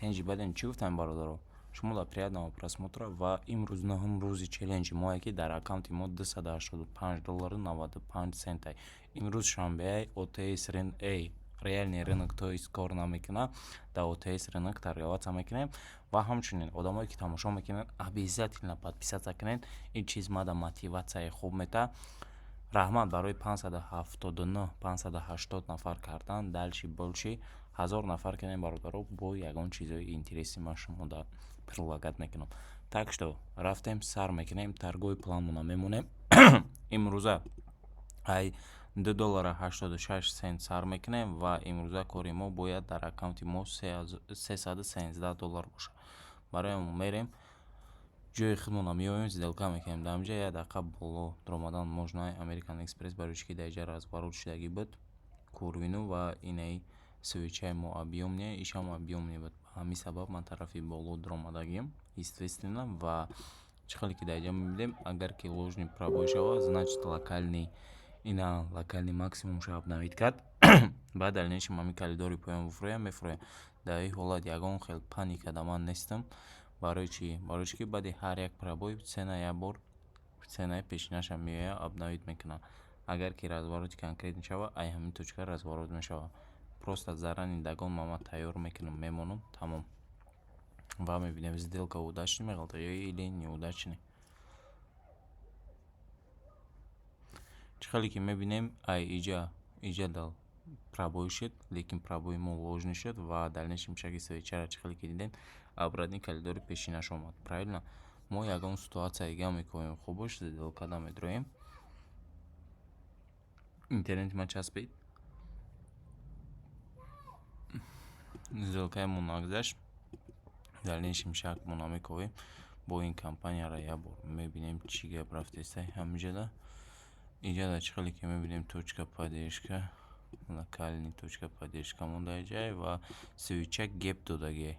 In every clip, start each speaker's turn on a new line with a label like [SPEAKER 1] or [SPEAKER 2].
[SPEAKER 1] Тенҷи баден чӣ гуфтам, бародаро? Шумо ла приятного просмотра. Ва имрӯз нӯҳум рӯзи челленҷи мое, ки дар аккаунти мо 285 доллару 95 центай. Имрӯз шанбеай, OTC реальный рынок, то есть кор намекунад, дар OTC рынок торговаться мекунем. Ва ҳамчунин одамое, ки тамошо мекунанд, обязательно подписаться кунед. Ин чиз мада мотиватсияи хуб метаҳад. Раҳмат барои 579, 580 нафар кардан. Дальше больше, 1000 нафар кунем, бародаро, бо ягон чизои интересный ман шумода предлагать мекунам. Так что рафтем, сар мекунем, торговый планмона мемонем. Имрӯза ай 2 доллара 86 цент сар мекунем ва имрӯза кори мо бояд дар аккаунти мо 313 доллар бошад. Барои ҳамон мерем, ҷои худмона меоем, сделка мекунем. Дар инҷа як дақиқа боло дуромадан можно American Express, барои чӣ ки дар инҷа разворот шудагӣ буд курвину ва инаи свечаи мо объёмный, ишам объёмный буд. Ба ҳамин сабаб ман тарафи боло дуромадагиам, естественно. Ва чӣ хеле ки дар инҷа мебинем, агар ки ложный пробой шавад, значит, локальный, ина локальный максимумша обновить кард. Баъд дальнейшем ҳамин коридори поён мефурӯям, мефурӯям. Дар ин ҳолат ягон хел паника да ман нестам. Барои чӣ? Барои чӣ ки баъди ҳар як пробой цена як бор ценаи пешинаша меояд, обновить мекунад. Агар ки развороти конкретный шавад, ай ҳамин точка разворот мешавад. Просто заранее догон ман тайёр мекунам, мемонам, тамом. Ва мебинем, сделка удачный меғалта ё или неудачный. Чӣ хеле ки мебинем, ай иҷа дал пробой шуд, лекин пробои мо ложный шуд ва дальнейшем шаки свечара, чӣ хеле ки дидем, обратный коридори пешинаш омад, правильно? Мо ягон ситуатсия дига мекунем, хубош сделкада медроем. Интернети ман часпид, сделкаи мо нагзашт. Дальнейшем шакмо намековем. Бо ин компанияро як бор мебинем, чӣ гап рафтеста ҳамиҷода. Иҷода, чӣ хеле ки мебинем, точка поддержка, локальный точка поддержка монда иҷай ва свеча гэп додагиай.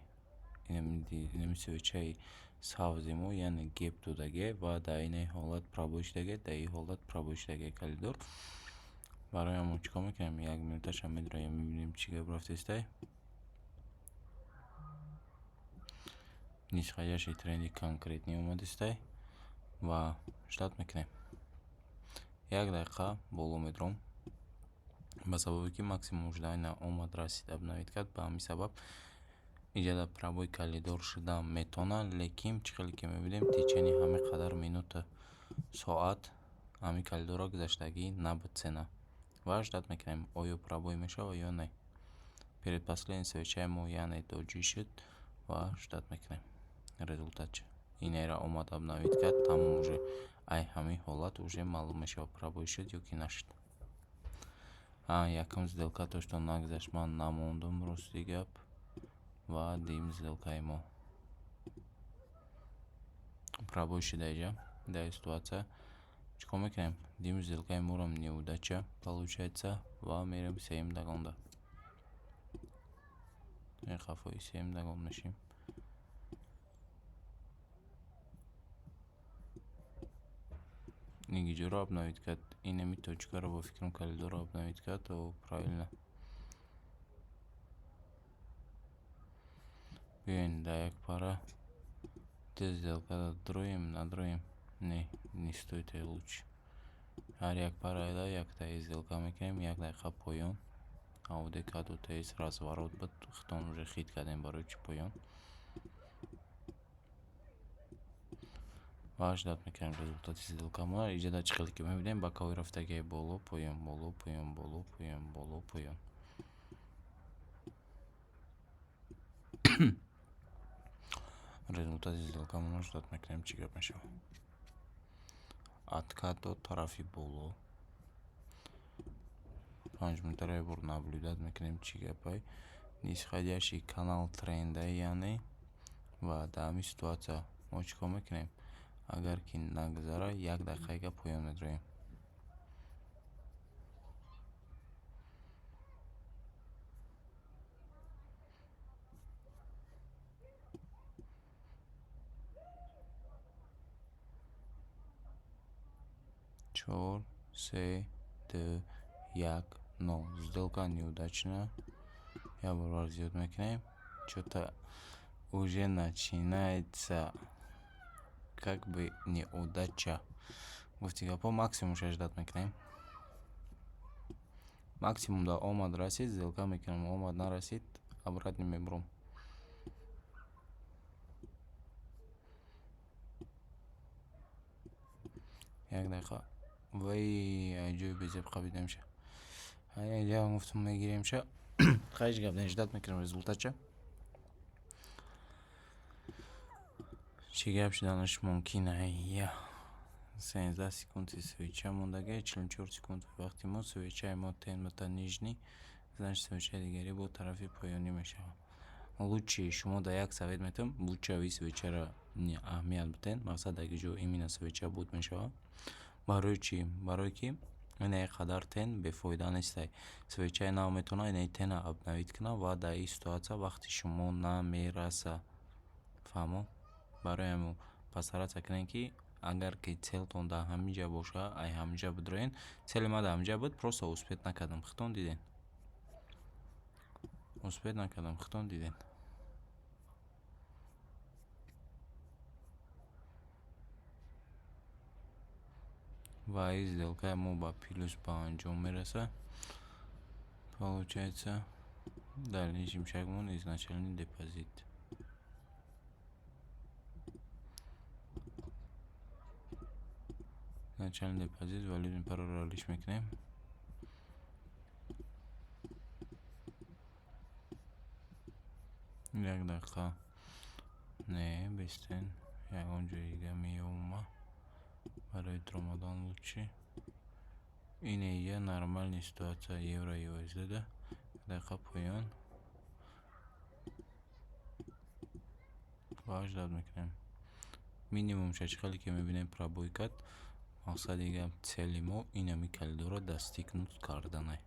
[SPEAKER 1] Инами свечаи сабзи мо, яъне гэп додагиай ва дар инаи ҳолат пробой шудагиай, дар ин ҳолат пробой шудагиай коридор. Барои ҳамон чӣ кор мекунем? Як минуташа медроем, мебинем, чӣ гап рафтестай. Нисходящий тренди конкретный омадистай ва ждать мекунем. Як дақиқа боло медром, ба сабабе ки максимум ждания омад, расид, обновить кард. Ба ҳамин сабаб иҷода пробой коридор шуда метавонад, лекин чӣ хеле ки мебинем, течение ҳамин қадар минута, соат ҳамин коридорро гузаштагӣ набуд цена. Ва ждать мекунем, оё пробой мешавад ё не. Предпоследний свечаи мо, яъне доҷӣ шуд, ва ждать мекунем результатша. Инера омад, обновить кард, тамом. Уже ай ҳамин ҳолат уже маълум мешавад, пробой шуд ё ки нашуд. Якум сделка то что нагзашт, ман намондум, рости гап. Ва дуюм сделкаи мо пробой шуда иҷа. Дар ин ситуатсия чӣ кор мекунем? Дуюм сделкаи морам неудача получается ва мерем сеюм догонда. Қафои сеюм догон мешем. Нигиҷоро обновить кард? Инами точкаро, ба фикрам, коридорро обновить кард. О, правильно. Биёен, дар як пара ду сделкада дроем, надроем? Не, не стоит, лучше ҳар як парада яктаи сделка мекунем. Як дақиқа поён AUD CAD OTC разворот буд, худтон уже хит кардем, барои чӣ поён. Ва ждать мекунем результати сделкамона. Иҷода, чӣ хеле ки мебинем, боковой рафтагиай: боло, поён, боло, поён, боло, поён, боло, поён. Результати сделкамонро ждать мекунем, чӣ гап мешавад. Откат дод тарафи боло. 5 минутаро як бор наблюдать мекунем, чӣ гапай. Нисходящий канал тренда, яъне. Ва дар ҳамин ситуатсия мо чӣ кор мекунем? Агар ки нагзара, як дақиқага поён медроем. Чор, се, ду, як, нол. Сделка неудачная. Як баробар зиёд мекунем. Чё-то уже начинается как бы неудача. Гуфти гапҳо, максимумша ждать мекунем. Максимум да омад, расид, сделка мекунам, омад, нарасид, обратно мебурам. Як дақиқа. Вай, ай ҷои безеб қабидемша. Ай гуфтам, мегиремша. Хай, ҳеҷ гап не, ждать мекунем результатша. Чӣ гап шуданаш мумкин ай? 13 секунди свеча мондагӣ, 44 секунд вақти мо. Свечаи мо тень бата нижний, значит, свечаи дигари бо тарафи поёнӣ мешавад. Лучше шумо да як совет метавон: лучше ави свечаро аҳамият бидиҳед. Мақсад, дар ҷо именно свеча буд мешавад. Барои чӣ? Барое ки инаи қадар тень бефоида нестай. Свечаи нав метавонад инаи тена обновить кунад ва дар ин ситуация вақти шумо намерасад. Фаҳмо? Барои ҳамин постараться кунед, ки агар ки целтон дар ҳамин ҷа бошад, ай ҳамин ҷа бидроен. Цели ман дар ҳамин ҷа буд, просто успеть накардам. Худтон дидед. Успеть накардам, худтон дидед. Ва ин сделкаи мо ба плюс ба анҷом мерасад. Получается, дальнейший шагмон изначальный депозит. Начальный депозит, валютный параро алиш мекунем. Як дақиқа. Не, бестен. Ягон ҷои дига меёмам барои дуромадан лучше. Ине я нормальный ситуация евро USD да. Дақиқа, поён. Ва ждать мекунем. Минимумша чӣ хеле ки мебинем, пробой кард. Мақсади гап, цели мо инами коридорро достигнуть карданай.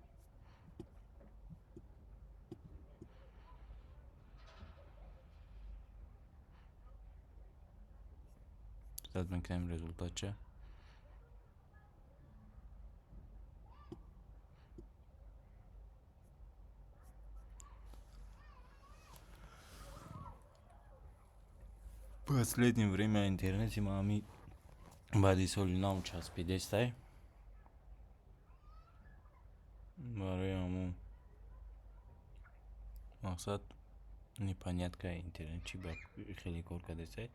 [SPEAKER 1] Ждать мекунем результатша. Последнее время интернети ма ҳами баъди соли нав часпидестай. Барои ҳамон мақсад непонятка интернет чӣ ба хеле кор кардестай,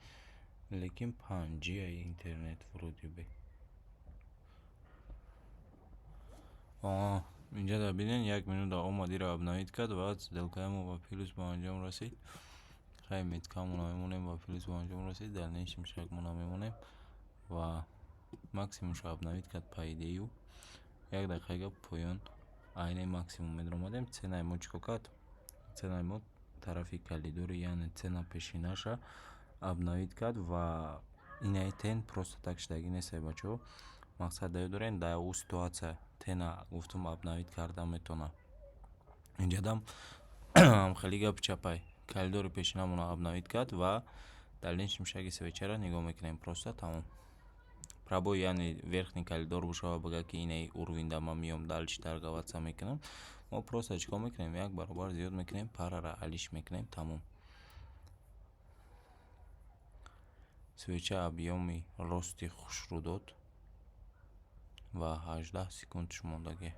[SPEAKER 1] лекин 5G интернет вроде бы. Инҷа да бинед, як минута омад, ира обновить кард ва сделкаи мо ба плюс ба анҷом расид. Хай, меткамона мемонем, ба плюс ба анҷом расид, дальнейший шагмона мемонем ва максимумшо обновить кард по идее. Як дақиқа, поён, айни максимум медаромадем. Ценаи мо чӣ кор кард? Ценаи мо тарафи коридори, яъне цена пешинаша обновить кард ва инаи тень просто так шудагӣ нестай, бачаҳо. Мақсад, даё дорем, дар ӯ ситуация тена гуфтум, обновить карда метавонад. Инҷадам хеле гапи чапай, коридори пешинамонро обновить кард ва дальнейшем шаги свечаро нигоҳ мекунем, просто тамом. Пробой, яъне верхний коридор бошава, бигӯяд, ки инаи уровеньда ман меом, дальше торговаться мекунам. Мо просто чӣ кор мекунем? Як баробар зиёд мекунем, параро алиш мекунем, тамом. Свеча объёми рости хушрӯ дод ва 18 секундш мондагӣ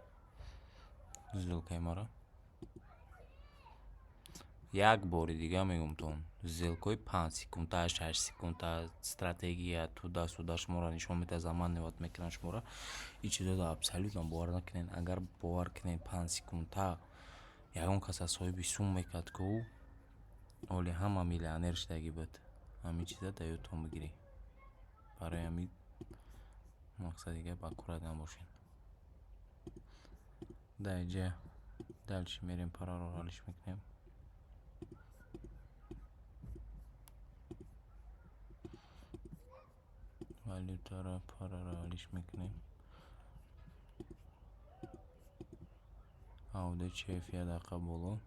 [SPEAKER 1] сделкаи маро. Як бори дига мегӯм, сделкаҳои 5 секунда, 6 секунда, стратегия туда-сюда шуморо нишон медиҳад, заманивать мекунад шуморо. Ин чизҳоро абсолютно бовар накунед. Агар бовар кунед, 5 секунда ягон кас аз соҳиби сум мекард ку, ҳоли ҳама миллионер шудагӣ буд. Ҳамин чиза дар ёдтон бигиред. Барои ҳамин мақсади гап, аккурат набошед. Дар инҷа дальше мерем, параро алиш мекунем. Валютаро, параро алиш мекунем. AUD CHF як дақиқа боло.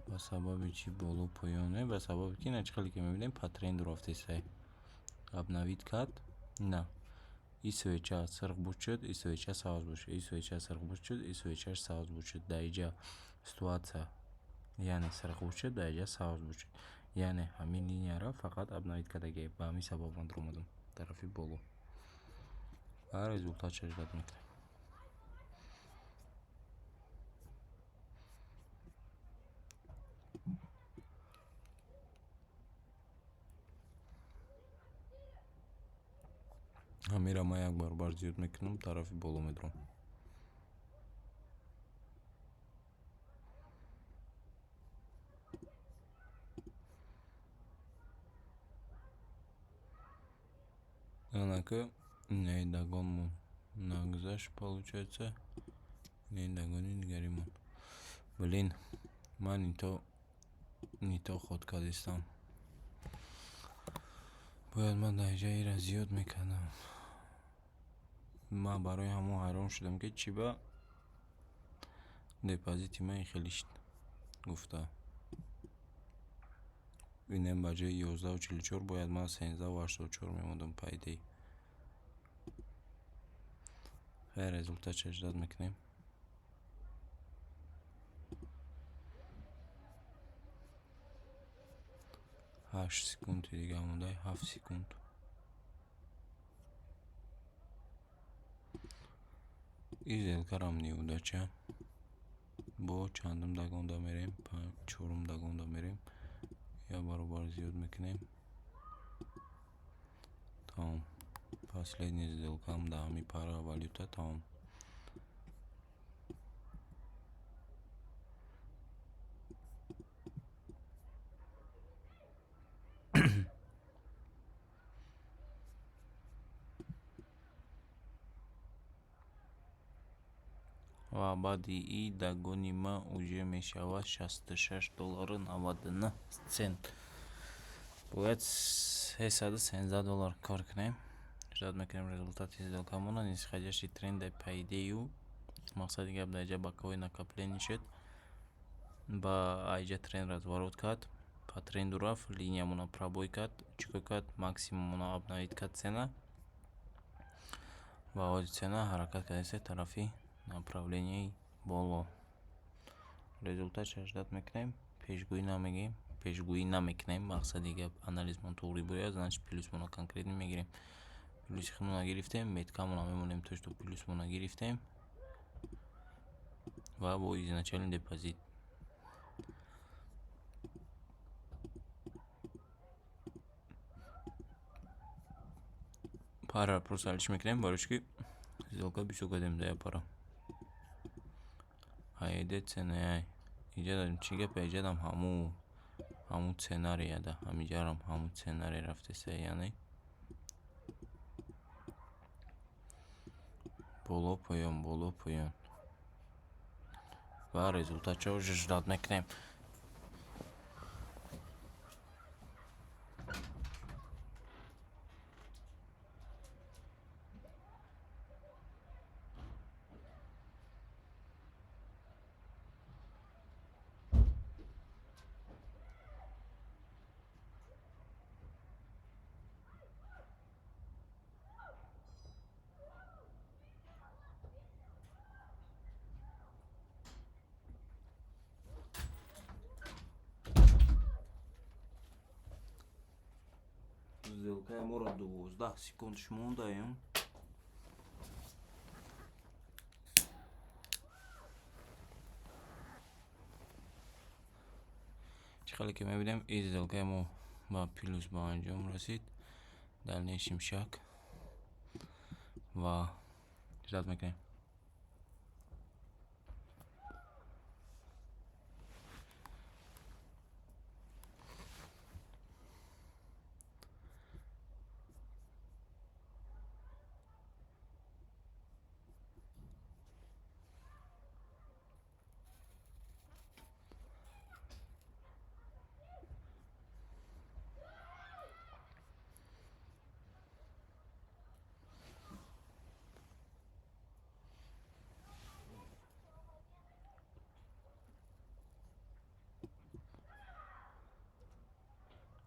[SPEAKER 1] Ба сабаби чӣ боло, поён? Не, ба сабаби ки ина чӣ хеле ки мебинем, по тренду рафтестай. Обновить кард, на и свеча сирх буд шуд, и свеча сабз буд шуд, и свеча сирх буд шуд, и свечаш сабз буд шуд. Дар инҷа ситуация Яъне сирх бошад, дар инҷа сабз бошад. Яъне ҳамин линияро фақат обновить кардагӣ. Ба ҳамин сабаб ман даромадам тарафи боло. Ва результатша ждать мекунем. Ҳамира ман як баробар зиёд мекунам, тарафи боло медурам. Анака инаи догонмон нагузашт, получается, инаи догони дигаримон. Блин, ман не то ход кардистам. Бояд ман дар инҷа инро зиёд мекардам. Ман барои ҳамон ҳайрон шудам, ки чӣ ба депозити ман ин хеле шид гуфта. Инам ба ҷои 11,44 бояд ман 13,84 мемондам, по идее. Хайр, результатша ждать мекунем. 8 секунди дига монда, 7 секунд. Ин сделкарам неудача. Бо чандум догонда мерем? Чорум догонда мерем. Як баробар зиёд мекунем. Тамом. Последняя сделкам дар ҳамин пара валюта тамом. Ва баъди и догони ман уже мешавад 66 доллару 99 цент. Бояд 313 доллар кор кунем. Ждать мекунем результати сделкамона. Нисходящий тренд, по идее, мақсади гап, дар инҷа боковой накопление шуд. Ба айҷа тренд разворот кард. По тренду рафт, линиямона пробой кард, чӣ кор кард? Максимумона обновить кард цена. Ва ҳози цена ҳаракат кардааст тарафи направленияи боло. Результатша ждать мекунем, пешгӯӣ намегӯем, пешгӯӣ намекунем. Мақсади гап, анализмон туғри бояд, значит, плюсмона конкретно мегирем. Плюси худмона гирифтем, меткамона мемонем, то что плюсмона гирифтем ва бо изначальный депозит. Пара просто алиш мекунем, барои чӣ ки сделка бисёр кардем дар як пара. Аиде ценаи инҷа чӣ гапе, инҷадам ҳамун сценарияда, ҳаминҷарам ҳамун сценарий рафтеста, яъне боло поён, боло поён ва результатшо уже ждать мекунем. Сделкаи моро 12 секундш мондаем. Чӣ хеле ки мебинем, ин сделкаи мо ба плюс ба анҷом расид. Дальнейший шаг ва ждать мекунем.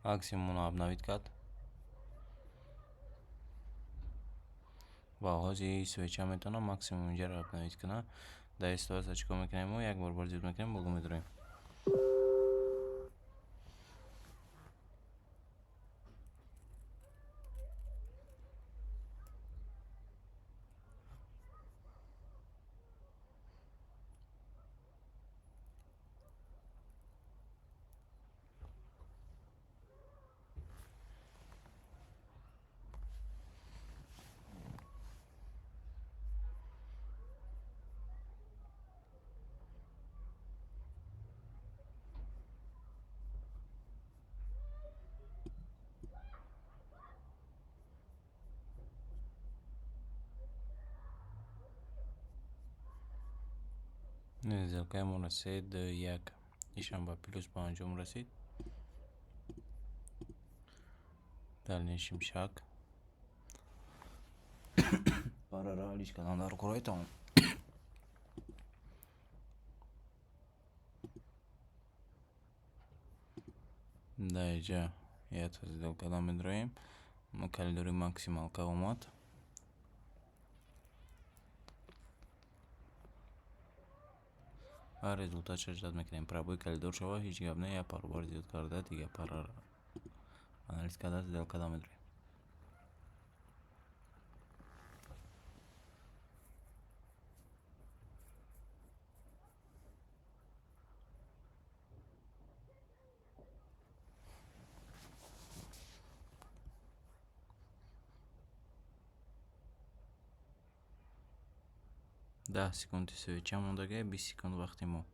[SPEAKER 1] Максимумро обновить кард ва ҳозир свеча метавонам максимум инҷаро обновить кунам. Дар ин ситуация чӣ кор мекунем? Мо як баробар зиёд мекунем, боло медорем. Сделкаи моро се, ду, як, ишам ба плюс ба анҷом расид. Дальнейший шаг парара алиш кардан дар кораи тамом. Дар инҷа якта сделкада медроем. Коридори максималка омад. Ва результатша ждать мекунем. Пробой коридор шава, ҳеҷ гап не, як баробар зиёд карда, дигар парара анализ карда, сделкада медроем. 10 секунди свеча мондагиа, 20 секунд вақти мо.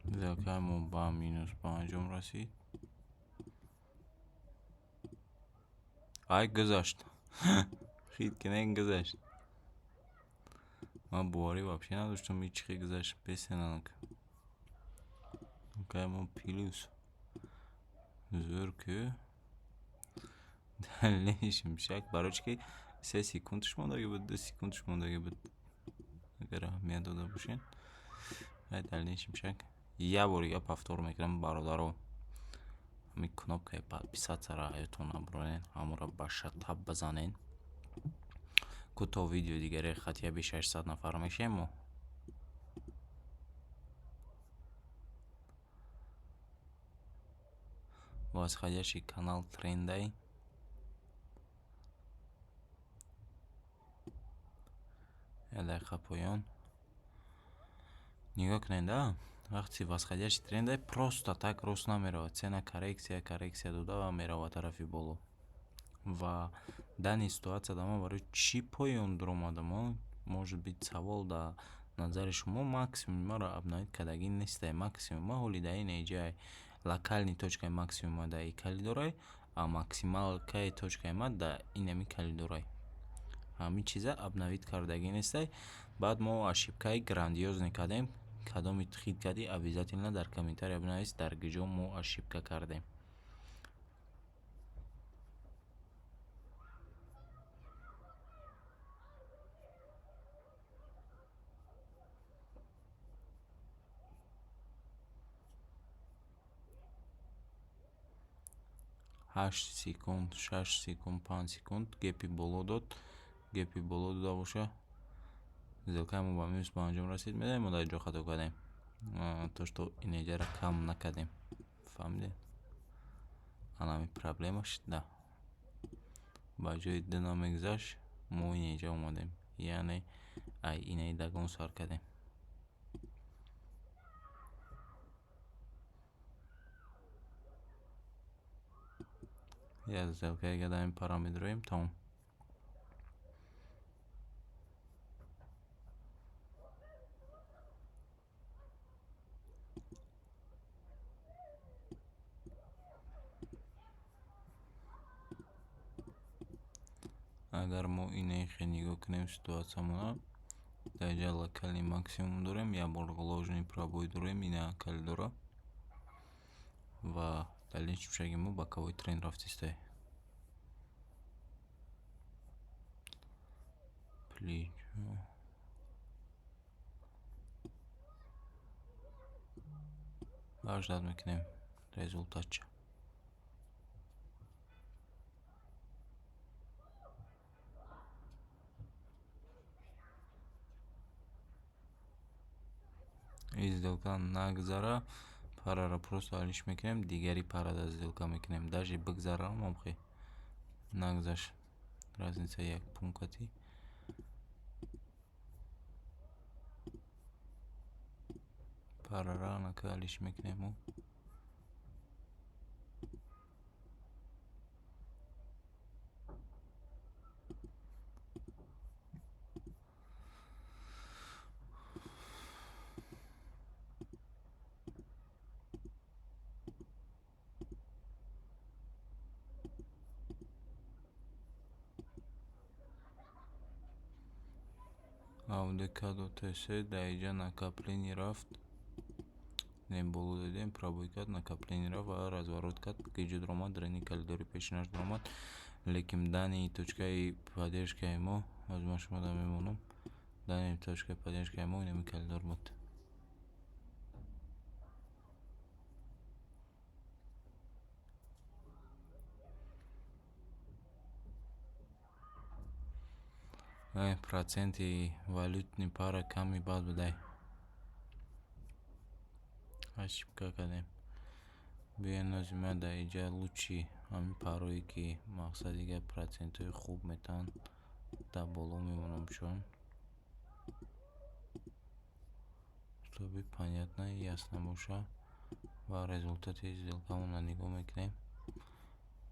[SPEAKER 1] Сделкаи мо ба минус ба анҷом расид. Ай, гузашт. Хит кинен, гузашт. Ман боварӣ вообще надоштам, ҳеҷ чӣ гузашт бесенанак. Сделкаи мо плюс. Зӯр ку. Дальнейший шаг барои чӣ ки 3 секундаш мондагӣ буд, 2 секундаш мондагӣ буд. Агар аҳамият дода бошед. Ай, дальнейший шаг. Як бор дига повтор мекунам, бародаро. Ҳамин кнопкаи подписатьсяро ҳаётон набуронед, ҳамонро ба шатаб бизанед. Ку то видеои дигаре хотя бы 600 нафар мешем мо. Восходящий канал трендай. Як дақиқа поён. Нигоҳ кунед, да? Вақте восходящий трендай, просто так рост намеравад. Цена коррекция, коррекция дода ва меравад тарафи боло. Ва данный ситуатсияда ман барои чӣ поён дуромадам? Может быть, савол дар назари шумо: максимуми маро обновить кардагӣ нестай. Максимум ма ҳоли дар ин ҷай, локальный точкаи максимума дар и коридорай, а максималкаи точкаи ма дар инами коридорай. Ҳамин чиза обновить кардагӣ нестай. Баъд мо ошибкаи грандиозный кардем. Кадоми хит кардӣ, обязательно дар комментария бинавис, дар куҷо мо ошибка кардем. 8 секунд, 6 секунд, 5 секунд гэпи боло дод. Гэпи боло дода боша, сделкаи мо ба минус ба анҷом расид. Медонем, мо дар ҷо хато кардем, то что инеҷаро кам накардем, фаҳмидед? Ана ҳамин проблема шуда. Ба ҷои ду намегузашт, мо инеҷа омадем, яъне ай инаи дагон сар кардем. Як сделкаи дар ин пара медроем, тамом. Агар мо инехе нигоҳ кунем ситуатсиямона, дар инҷа локальный максимум дорем, як бор ложный пробой дорем ина коридора, ва дальнейший шаги мо боковой тренд рафтистай. Плечо ждать мекунем результатша. Ин сделка нагзара, параро просто алиш мекунем, дигари парада сделка мекунем. Даже бигзарам омхе нагзашт, разница як пунктати. Парара анака алиш мекунему. AUD/CAD OTC дар инҷа накопление рафт. Не, боло дидем, пробой кард, накопление рафт ва разворот кард, гиҷа дуромад, дрени коридори пешинаш дуромад. Лекин данный точкаи поддержкаи мо, ҳозир ман шуморо мемонам, данный точкаи поддержкаи мо инами коридор буд. Проценти валютный пара ками бад будай. Ошибка кардем. Биёен, ҳозир ман дар инҷа лучше ҳамин парое, ки мақсади гап процентҳои хуб метаҳанд, дар боло мемонам, чун чтобы понятно и ясно боша. Ва результати сделкамонро нигоҳ мекунем.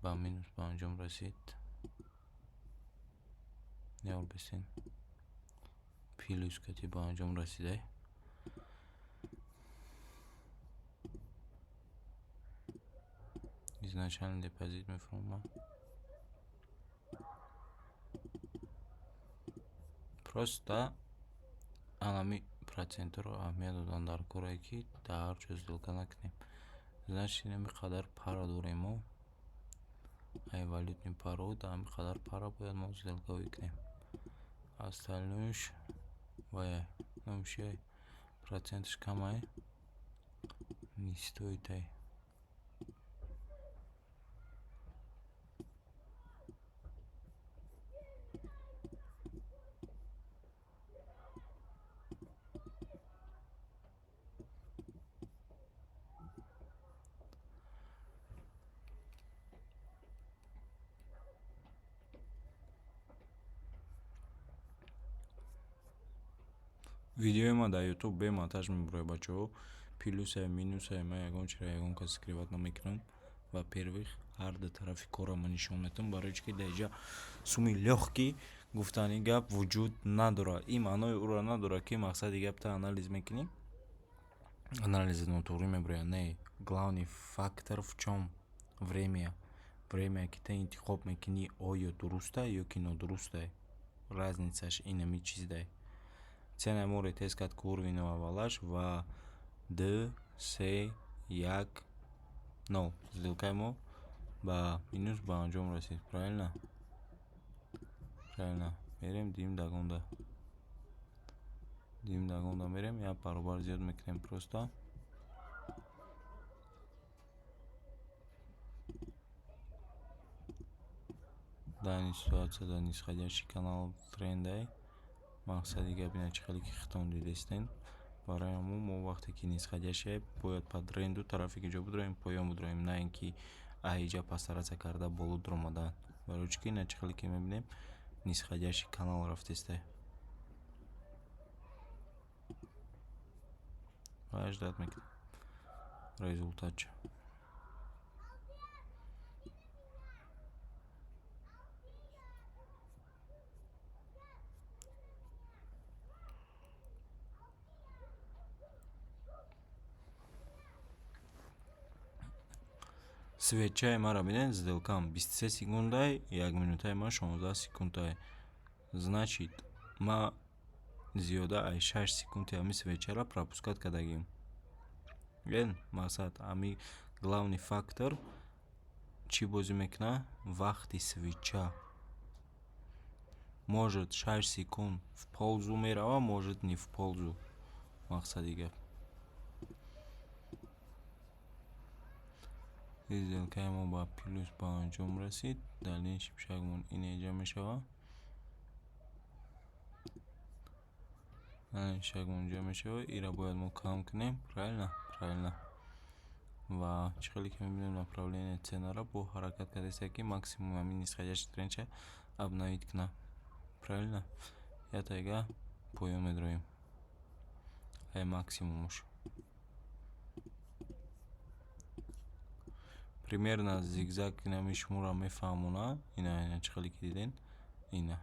[SPEAKER 1] Ба минус ба анҷом расид. Бесен плюс кати ба анҷом расидай. Изначальный депозит мефурӯмам. Просто анами процентҳоро аҳамият додан дар корае, ки дар ҳар ҷо сделка накунем. Значит, инами қадар пара дорем мо. Ай валютный параҳо дар ҳамин қадар пара бояд мо сделкаҳое кунем. Остальноиш вая номишай, проценташ камай, не стоит ай. Видеои ма дар Ютуб бемонтаж мебурояд, бачаҳо. Плюсае, минусае ман ягон чиро ягон кас скрывать намекунам. Во-первых, ҳар ду тарафи корро ман нишон медиҳам, барои чӣ ки дар инҷа суми лёгкий гуфтани гап вуҷуд надорад. Ин маънои ӯро надорад, ки мақсади гап ту анализ мекунӣ, анализат нотуғрӣ мебурояд. Не, главный фактор в чём? Время. Время, ки ту интихоб мекунӣ, оё дурустае ё ки нодурустае. Разницаш инами чиздай. Ценаи мо ретест кард к уровню аввалаш ва ду, се, як, нол. Сделкаи мо ба минус ба анҷом расид. Правильно? Правильно. Мерем дим догонда. Дим догонда мерем, як баробар зиёд мекунем просто. Данный ситуация дар нисходящий канал трендай. Мақсади гап ина, чӣ хеле ки хитон дидестен. Барои ҳамон мо вақте ки нисходящий, бояд по тренду тарафи ки ҷо бидроем, поён бидроем, на ин ки аиҷа постараться карда боло дуромадан. Барои чӣ ки ина, чӣ хеле ки мебинем, нисходящий канал рафтестай. Ва ждать мекунем результатча. Свечаи маро бинед, сделкам 23 секундай, якминутаи ман 16 секундай. Значит, ман зиёда аз 6 секунди ҳамин свечаро пропускать кардагим. Ен мақсад, ҳамин главный фактор чӣ бозӣ мекунад? Вақти свеча. Может, 6 секунд в пользу мерава, может, не в пользу. Мақсади гап. Сделкаи мо ба плюс ба анҷом расид. Дальнейший шагмон ин инҷа мешавад. Шагмон инҷа мешавад. Ира бояд мо кам кунем. Правильно? Правильно. Ва чӣ хеле ки мебинем, направление ценаро бо ҳаракат кардааст, ки максимум ҳамин нисходящий трендча обновить кунад. Правильно? Я тайга поён медроем. Ай максимумуш. Примерно зигзаг инами шуморо мефаҳмонад. Ина, чӣ хеле ки диден, ина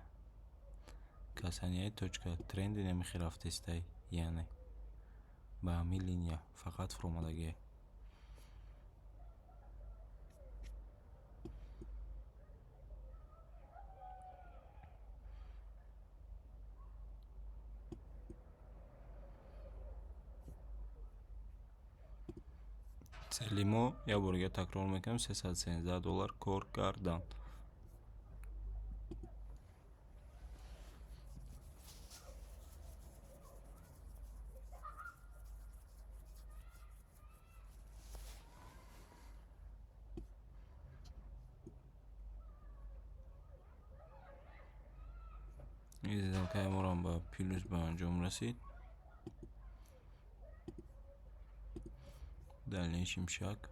[SPEAKER 1] касанияи точка тренд инами рафтестай, яъне ба ҳамин линия фақат фуромадагиай. Цели мо, як бор дига такрор мекунам, 313 доллар кор кардан. Ин сделкаи морам ба плюс ба анҷом расид. Дальнейший шаг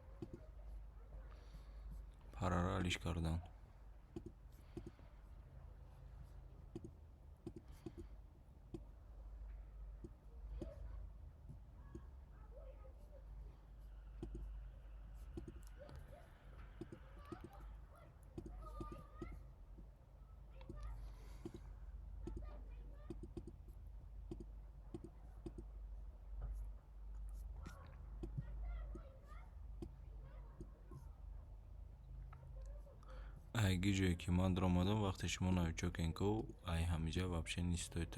[SPEAKER 1] параро алиш кардан. Айги ҷое ки ман даромадам, вақте шумо новичок ку, ай ҳамиҷа вообще не стоит,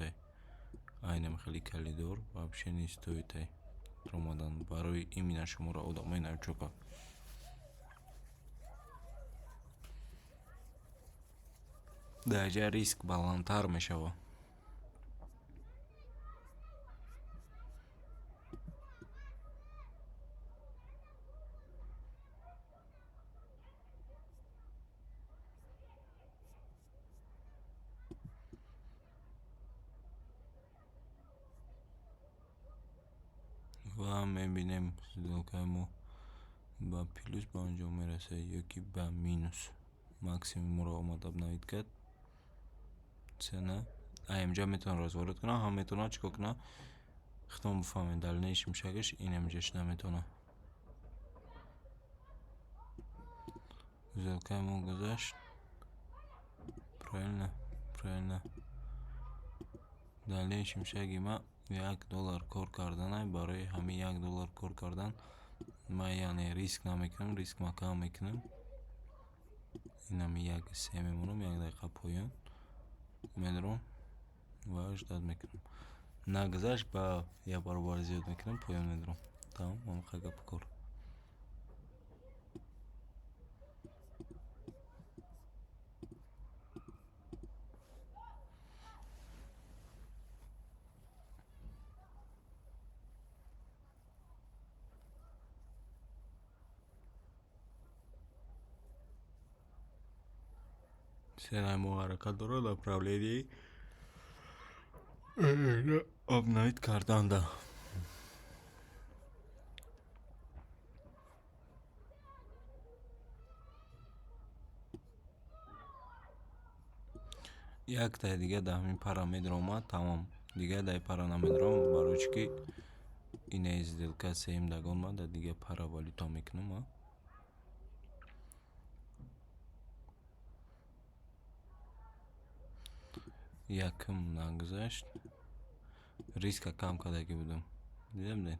[SPEAKER 1] айнам хеле коридор вообще не стоит даромадан барои именно шуморо, одамои новичока. Дар ҷа риск баландтар мешавад. Ва мебинем, сделкаи мо ба плюс ба анҷом мерасад ё ки ба минус. Максимум моро омад, обновить кард цена. Аимҷа метавонад разворот кунад, ҳам метавонад чӣ кор кунад, худтон бифаҳмед. Дальнейший шагаш инамҷа шуда метавонад. Сделкаи мо гузашт, правильно, правильно. Дальнейший шаги ма 1 доллар кор карданай. Барои ҳамин 1 доллар кор кардан ман, яъне, риск намекунам, риск ма кам мекунам. Инами як се мемонам, як дақиқа поён медорам ва ждать мекунам. Нагузашт, ба як баробар зиёд мекунам, поён медорам. Тамом, ҳамақа гапу кор. Ценаи мо ҳаракат дорад направлении обновить карданда. Яктаи дига дар ҳамин пара медаромад, тамом. Дига дар пара намедаром, барои чӣ ки инаи сделка сеюм догон ман дар дига пара валюта мекунам. Якум нагузашт, риска кам кардагӣ будам, дида будед.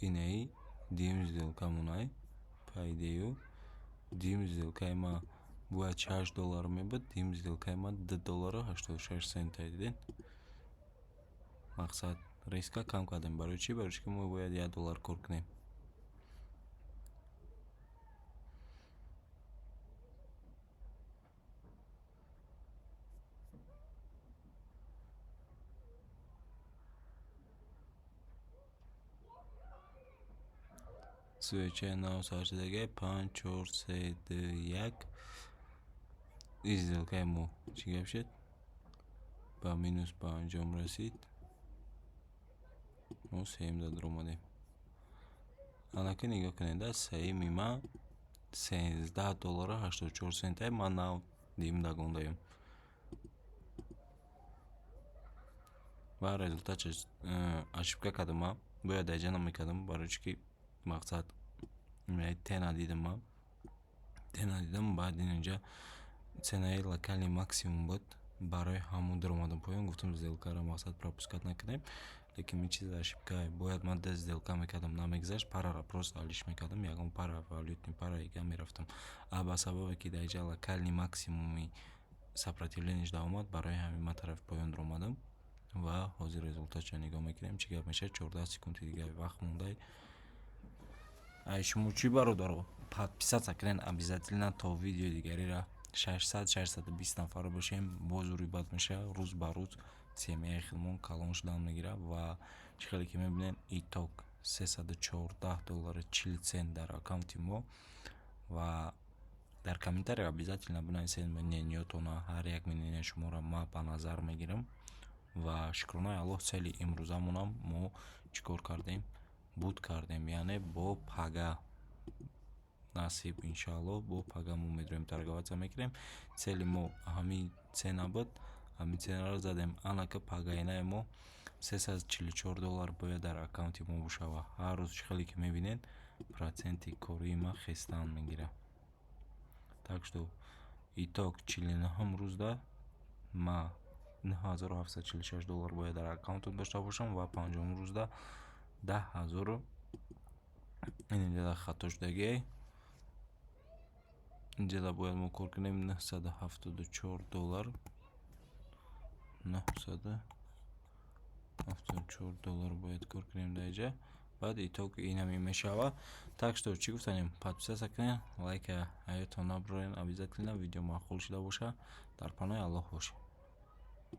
[SPEAKER 1] Инаи дуюм сделкамонай. По идее, дуюм сделкаи ма бояд 6 доллар мебуд, дуюм сделкаи ма 2 доллару 86 цента, дидед. Мақсад, риска кам кардем. Барои чӣ? Барои чӣ ки мо бояд 1 доллар кор кунем. Свечаи нав сар шудагиай: панҷ, чор, се, ду, як. Ин сделкаи мо чӣ гап шуд? Ба минус ба анҷом расид. Мо сеюмда даромадем. Анаки нигоҳ кунед, сеюми ма 13 доллару 84 центай. Ман нав дуюм догондаем ва результатша ошибка кардам. Ман бояд даҷа намекардам, барои чӣ ки, мақсад, тена дидам, ман тена дидам, баъд инҷа ценаи локальный максимум буд, барои ҳамон даромадам поён. Гуфтам, сделкаро, мақсад, пропускать накунем, лекин ин чиз ошибка. Бояд ман ду сделка мекардам, намегузашт, параро просто алиш мекардам, ягон пара, валютный пара дига мерафтам. А ба сабабе ки дар инҷа локальный максимуми сопротивлениеш даромад, барои ҳамин ман тарафи поён даромадам. Ва ҳозир результатша нигоҳ мекунем, чӣ гап мешавад. 14 секунди дига вақт мондай. Ай шумо чӣ, бародаро? Подписаться кунед обязательно, то видеои дигареро 600, 620 нафар бошем. Боз рӯйбад мешавад, рӯз ба рӯз семьяи худмон калон шудан мегирад. Ва чӣ хеле ки мебинед, итог 314 доллару 40 цент дар аккаунти мо. Ва дар комментария обязательно бинависед мнениётона. Ҳар як мненияи шуморо ман ба назар мегирам. Ва шукронаи Аллоҳ, цели имрӯзамонам мо чӣ кор кардем? Буд кардем. Яъне бо пага насиб, иншоаллоҳ, бо пага мо медроем, торговаться мекунем. Цели мо ҳамин цена буд, ҳамин ценаро задем. Анака пагаинаи мо 344 доллар бояд дар аккаунти мо бошад. Ва ҳар рӯз, чӣ хеле ки мебинед, проценти кории ман хестан мегирад. Так что итог 49-ум рӯзда ма 9746 доллар бояд дар аккаунтам дошта бошам ва панҷоҳум рӯзда 10 0-у инҷода хато шудагиай. Инҷода бояд мо кор кунем 974 доллар, 974 доллар бояд кор кунем дар инҷа. Баъд итог инами мешавад. Так что чӣ гуфтанем? Подписаться кунед, лайка ҳаётон набурен обязательно. Видео маъқул шуда бошад. Дар паноҳи Аллоҳ бошед.